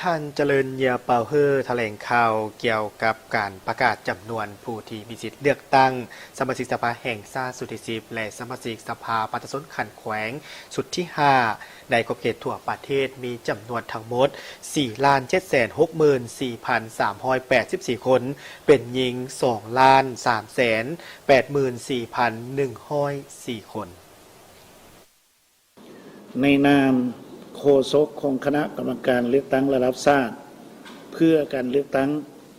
ທ່ານ ຈະເລີນ ເຍຍເປົາເຮີ ຖະແຫຼງຂ່າວກ່ຽວກັບການປະກາດຈຳນວນຜູ້ທີ່ມີສິດເລືອກຕັ້ງສະມາຊິກສະພາແຫ່ງຊາດຊຸດທີສິບ ແລະ ສະມາຊິກສະພາປະຊາຊົນຂັ້ນແຂວງຊຸດທີຫ້າ ໃນຂອບເຂດທົ່ວປະເທດ ມີຈຳນວນທັງໝົດສີ່ລ້ານເຈັດແສນຫົກໝື່ນສີ່ພັນສາມຮ້ອຍແປດສິບສີ່ຄົນ, ເປັນຍິງສອງລ້ານສາມແສນແປດໝື່ນສີ່ພັນໜຶ່ງຮ້ອຍສີ່ຄົນ. ໃນນາມໂຄສົກຂອງຄະນະກຳມະການເລືອກຕັ້ງລະດັບຊາດ ເພື່ອການເລືອກຕັ້ງ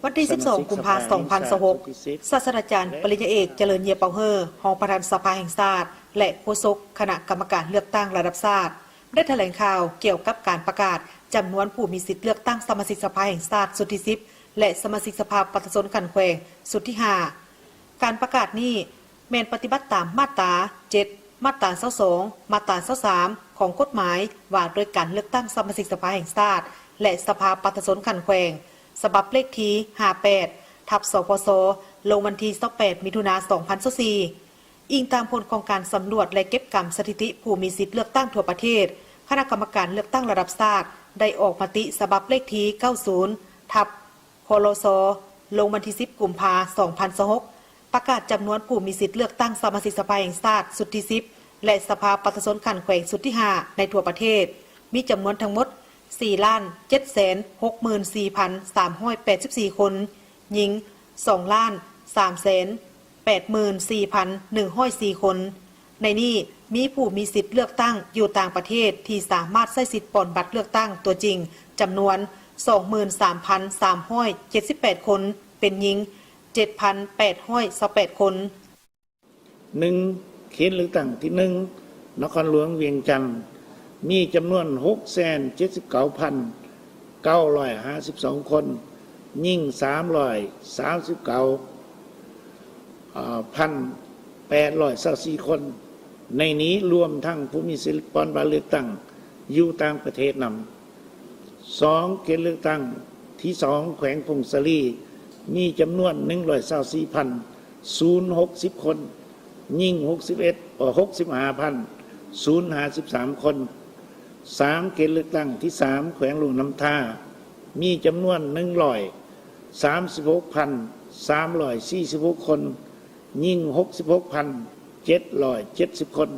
ວັນທີສິບສອງ ສະມາຊິກ ກຸມພາ ສະພາແຫ່ງຊາດ ສອງພັນຊາວຫົກ ຊຸດທີສິບ ສາດສະດາຈານ ແລະ ປະລິນຍາເອກ ຈະເລີນ ເຍຍເປົາເຮີ ຮອງປະທານສະພາແຫ່ງຊາດ ແລະ ໂຄສົກຄະນະກຳມະການເລືອກຕັ້ງລະດັບຊາດ ໄດ້ຖະແຫຼງຂ່າວກ່ຽວກັບການປະກາດຈຳນວນຜູ້ມີສິດເລືອກຕັ້ງສະມາຊິກສະພາແຫ່ງຊາດຊຸດທີສິບ ແລະ ສະມາຊິກສະພາປະຊາຊົນຂັ້ນແຂວງຊຸດທີຫ້າ. ການປະກາດນີ້ ແມ່ນປະຕິບັດຕາມມາດຕາເຈັດ, ມາດຕາຊາວສອງ, ມາດຕາຊາວສາມ ຂອງກົດໝາຍວ່າດ້ວຍການເລືອກຕັ້ງສະມາຊິກສະພາແຫ່ງຊາດ ແລະ ສະພາປະຊາຊົນຂັ້ນແຂວງ ສະບັບເລກທີຫ້າແປດ ທັບ ສພຊ ລົງວັນທີຊາວແປດ ມິຖຸນາ ສອງພັນຊາວສີ່. ອີງຕາມຜົນຂອງການສຳຫຼວດ ແລະ ເກັບກຳສະຖິຕິຜູ້ມີສິດເລືອກຕັ້ງທົ່ວປະເທດ, ຄະນະກຳມະການເລືອກຕັ້ງລະດັບຊາດ ໄດ້ອອກມະຕິສະບັບເລກທີເກົ້າສິບ ທັບ ພລຊ ລົງວັນທີສິບ ກຸມພາ ສອງພັນຊາວຫົກ ປະກາດຈຳນວນຜູ້ມີສິດເລືອກຕັ້ງສະມາຊິກສະພາແຫ່ງຊາດຊຸດທີສິບ ແລະ ສະພາປະຊາຊົນຂັ້ນແຂວງຊຸດທີຫ້າ ໃນທົ່ວປະເທດ ມີຈຳນວນທັງໝົດສີ່ລ້ານເຈັດແສນຫົກໝື່ນສີ່ພັນສາມຮ້ອຍແປດສິບສີ່ຄົນ, ຍິງສອງລ້ານສາມແສນແປດໝື່ນສີ່ພັນໜຶ່ງຮ້ອຍສີ່ຄົນ. ໃນນີ້ມີຜູ້ມີສິດເລືອກຕັ້ງຢູ່ຕ່າງປະເທດທີ່ສາມາດໃຊ້ສິດປ່ອນບັດເລືອກຕັ້ງຕົວຈິງ ຈຳນວນສອງໝື່ນສາມພັນສາມຮ້ອຍເຈັດສິບແປດຄົນ, ເປັນຍິງເຈັດພັນແປດຮ້ອຍຊາວແປດຄົນ. ໜຶ່ງ ເຂດເລືອກຕັ້ງທີໜຶ່ງ ນະຄອນຫຼວງວຽງຈັນ ມີຈຳນວນຫົກແສນເຈັດສິບເກົ້າພັນເກົ້າຮ້ອຍຫ້າສິບສອງຄົນ, ຍິງສາມຮ້ອຍສາມສິບເກົ້າ ເອີ່ ພັນແປດຮ້ອຍຊາວສີ່ຄົນ, ໃນນີ້ລວມທັງຜູ້ມີສິດປ່ອນບັດເລືອກຕັ້ງຢູ່ຕ່າງປະເທດນຳ. ສອງ ເຂດເລືອກຕັ້ງທີສອງ ແຂວງຜົ້ງສາລີ ມີຈຳນວນໜຶ່ງຮ້ອຍຊາວສີ່ພັນສູນຫົກສິບຄົນ, ຍິງຫົກສິບເອັດ ເອີ່ ຫົກສິບຫ້າພັນສູນຫ້າສິບສາມຄົນ. ສາມ ເຂດເລືອກຕັ້ງທີສາມ ແຂວງຫຼວງນ້ຳທາ ມີຈຳນວນໜຶ່ງຮ້ອຍສາມສິບຫົກພັນສາມຮ້ອຍສີ່ສິບຫົກຄົນ, ຍິງຫົກສິບຫົກພັນເຈັດຮ້ອຍເຈັດສິບຄົນ.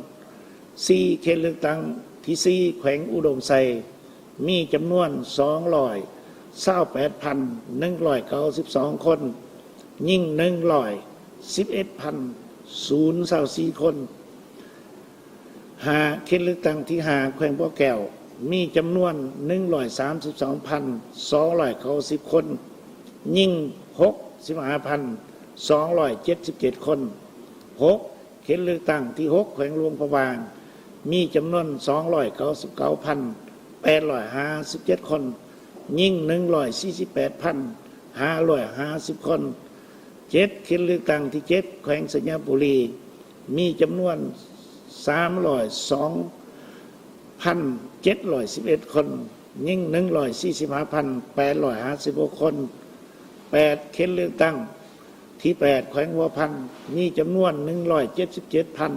ສີ່ ເຂດເລືອກຕັ້ງທີສີ່ ແຂວງອຸດົມໄຊ ມີຈຳນວນສອງຮ້ອຍຊາວແປດພັນໜຶ່ງຮ້ອຍເກົ້າສິບສອງຄົນ, ຍິງໜຶ່ງຮ້ອຍສິບເອັດພັນສູນຊາວສີ່ຄົນ. ຫ້າ ເຂດເລືອກຕັ້ງທີຫ້າ ແຂວງບໍ່ແກ້ວ ມີຈຳນວນໜຶ່ງຮ້ອຍສາມສິບສອງພັນສອງຮ້ອຍເກົ້າສິບຄົນ, ຍິງຫົກສິບຫ້າພັນສອງຮ້ອຍເຈັດສິບເຈັດຄົນ. ຫົກ ເຂດເລືອກຕັ້ງທີຫົກ ແຂວງຫຼວງພະບາງ ມີຈຳນວນສອງຮ້ອຍເກົ້າສິບເກົ້າພັນແປດຮ້ອຍຫ້າສິບເຈັດຄົນ, ຍິງໜຶ່ງຮ້ອຍສີ່ສິບແປດພັນຫ້າຮ້ອຍຫ້າສິບຄົນ. ເຈັດ ເຂດເລືອກຕັ້ງທີເຈັດ ແຂວງໄຊຍະບູລີ ມີຈຳນວນສາມຮ້ອຍສອງພັນເຈັດຮ້ອຍສິບເອັດຄົນ, ຍິງໜຶ່ງຮ້ອຍສີ່ສິບຫ້າພັນແປດຮ້ອຍຫ້າສິບຫົກຄົນ. ແປດ ເຂດເລືອກຕັ້ງທີແປດ ແຂວງຫົວພັນ ມີຈຳນວນໜຶ່ງຮ້ອຍເຈັດສິບເຈັດພັນ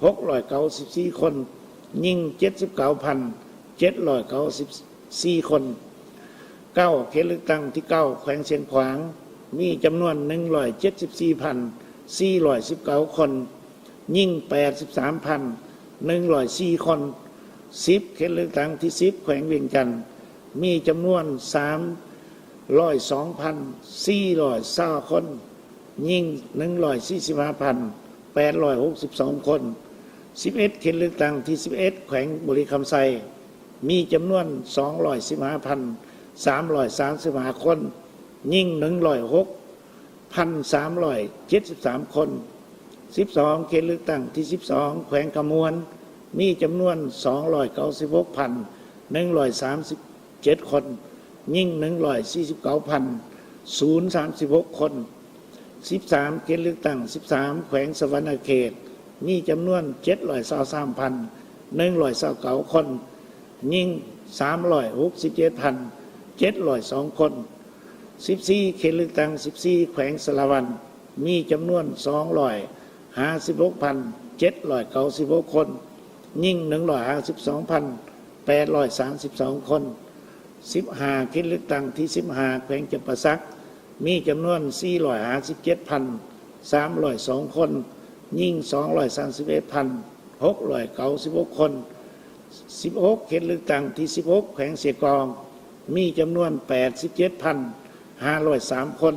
ຫົກຮ້ອຍເກົ້າສິບສີ່ຄົນ, ຍິງເຈັດສິບເກົ້າພັນເຈັດຮ້ອຍເກົ້າສິບສີ່ຄົນ. ເກົ້າ ເຂດເລືອກຕັ້ງທີເກົ້າ ແຂວງຊຽງຂວາງ ມີຈຳນວນໜຶ່ງຮ້ອຍເຈັດສິບສີ່ພັນສີ່ຮ້ອຍສິບເກົ້າຄົນ, ຍິງແປດສິບສາມພັນໜຶ່ງຮ້ອຍສີ່ຄົນ. ສິບ ເຂດເລືອກຕັ້ງທີສິບ ແຂວງວຽງຈັນ ມີຈຳນວນສາມຮ້ອຍສອງພັນສີ່ຮ້ອຍຊາວຄົນ, ຍິງໜຶ່ງຮ້ອຍສີ່ສິບຫ້າພັນແປດຮ້ອຍຫົກສິບສອງຄົນ. ສິບເອັດ ເຂດເລືອກຕັ້ງທີສິບເອັດ ແຂວງບໍລິຄຳໄຊ ມີຈຳນວນສອງຮ້ອຍສິບຫ້າພັນສາມຮ້ອຍສາມສິບຫ້າຄົນ, ຍິງໜຶ່ງຮ້ອຍຫົກພັນສາມຮ້ອຍເຈັດສິບສາມຄົນ. ສິບສອງ ເຂດເລືອກຕັ້ງທີສິບສອງ ແຂວງຄຳມ່ວນ ມີຈຳນວນສອງຮ້ອຍເກົ້າສິບຫົກພັນໜຶ່ງຮ້ອຍສາມສິບ ເຈັດຄົນ, ຍິງໜຶ່ງຮ້ອຍສີ່ສິບເກົ້າພັນສາມສິບຫົກຄົນ. ສິບສາມ ເຂດເລືອກຕັ້ງສິບສາມ ແຂວງສະຫວັນນະເຂດ ມີຈຳນວນເຈັດຮ້ອຍຊາວສາມພັນໜຶ່ງຮ້ອຍຊາວເກົ້າຄົນ, ຍິງສາມຮ້ອຍຫົກສິບເຈັດພັນເຈັດຮ້ອຍສອງຄົນ. ສິບສີ່ ເຂດເລືອກຕັ້ງສິບສີ່ ແຂວງສາລະວັນ ມີຈຳນວນສອງຮ້ອຍຫ້າສິບຫົກພັນເຈັດຮ້ອຍເກົ້າສິບຫົກຄົນ, ຍິງໜຶ່ງຮ້ອຍຫ້າສິບສອງພັນແປດຮ້ອຍສາມສິບສອງຄົນ. ສິບຫ້າ ເຂດເລືອກຕັ້ງທີສິບຫ້າ ແຂວງຈຳປາສັກ ມີຈຳນວນສີ່ຮ້ອຍຫ້າສິບເຈັດພັນສາມຮ້ອຍສອງຄົນ, ຍິງສອງຮ້ອຍສາມສິບເອັດພັນຫົກຮ້ອຍເກົ້າສິບຫົກຄົນ. ສິບຫົກ ເຂດເລືອກຕັ້ງທີສິບຫົກ ແຂວງເຊກອງ ມີຈຳນວນແປດສິບເຈັດພັນຫ້າຮ້ອຍສາມຄົນ,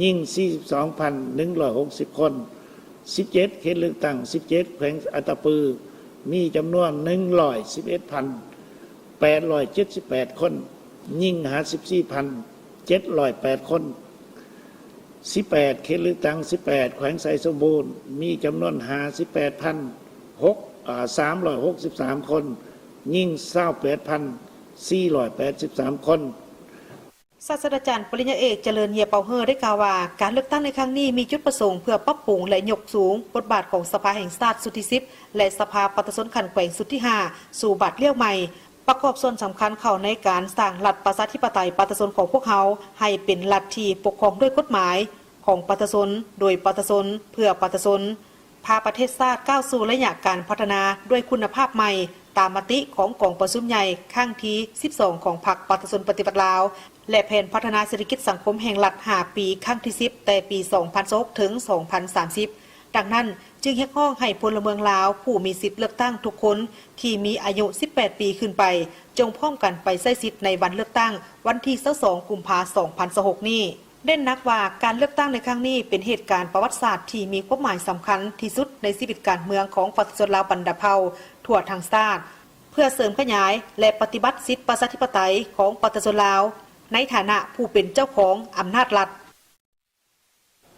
ຍິງສີ່ສິບສອງພັນໜຶ່ງຮ້ອຍຫົກສິບຄົນ. ສິບເຈັດ ເຂດເລືອກຕັ້ງສິບເຈັດ ແຂວງອັດຕະປື ມີຈຳນວນໜຶ່ງຮ້ອຍສິບເອັດພັນ ແປດຮ້ອຍເຈັດສິບແປດຄົນ, ຍິງຫ້າສິບສີ່ພັນເຈັດຮ້ອຍແປດຄົນ. ສິບແປດ ເຂດເລືອກຕັ້ງສິບແປດ ແຂວງໄຊສົມບູນ ມີຈຳນວນຫ້າສິບແປດພັນຫົກ ເອີ່ ສາມຮ້ອຍຫົກສິບສາມຄົນ, ຍິງຊາວແປດພັນສີ່ຮ້ອຍແປດສິບສາມຄົນ. ສາດສະດາຈານປະລິນຍາເອກ ຈະເລີນ ເຢຍເປົາເຮີ ໄດ້ກ່າວວ່າ ການເລືອກຕັ້ງໃນຄັ້ງນີ້ມີຈຸດປະສົງເພື່ອປັບປຸງ ແລະ ຍົກສູງບົດບາດຂອງສະພາແຫ່ງຊາດຊຸດທີສິບ ແລະ ສະພາປະຊາຊົນຂັ້ນແຂວງຊຸດທີຫ້າ ສູ່ບາດລ້ຽວໃໝ່, ປະກອບສ່ວນສຳຄັນເຂົ້າໃນການສ້າງລັດປະຊາທິປະໄຕປະຊາຊົນຂອງພວກເຮົາ ໃຫ້ເປັນລັດທີ່ປົກຄອງດ້ວຍກົດໝາຍ, ຂອງປະຊາຊົນ, ໂດຍປະຊາຊົນ, ເພື່ອປະຊາຊົນ, ພາປະເທດຊາດກ້າວສູ່ໄລຍະການພັດທະນາດ້ວຍຄຸນນະພາບໃໝ່, ຕາມມະຕິຂອງກອງປະຊຸມໃຫຍ່ຄັ້ງທີສິບສອງ ຂອງພັກປະຊາຊົນປະຕິວັດລາວ ແລະ ແຜນພັດທະນາເສດຖະກິດສັງຄົມແຫ່ງລັດຫ້າປີ ຄັ້ງທີສິບ ແຕ່ປີສອງພັນຊາວຫົກ ເຖິງ ສອງພັນສາມສິບ. ດັ່ງນັ້ນ, ຈຶ່ງຮຽກຮ້ອງໃຫ້ພົນລະເມືອງລາວຜູ້ມີສິດເລືອກຕັ້ງທຸກຄົນທີ່ມີອາຍຸສິບແປດປີຂຶ້ນໄປ ຈົ່ງພ້ອມກັນໄປໃຊ້ສິດໃນວັນເລືອກຕັ້ງ ວັນທີຊາວສອງ ກຸມພາ ສອງພັນຊາວຫົກນີ້. ເນັ້ນໜັກວ່າ ການເລືອກຕັ້ງໃນຄັ້ງນີ້ເປັນເຫດການປະຫວັດສາດທີ່ມີຄວາມໝາຍສຳຄັນທີ່ສຸດໃນຊີວິດການເມືອງຂອງປະຊາຊົນລາວບັນດາເຜົ່າທົ່ວທັງຊາດ, ເພື່ອເສີມຂະຫຍາຍ ແລະ ປະຕິບັດສິດປະຊາທິປະໄຕຂອງປະຊາຊົນລາວ ໃນຖານະຜູ້ເປັນເຈົ້າຂອງອຳນາດລັດ,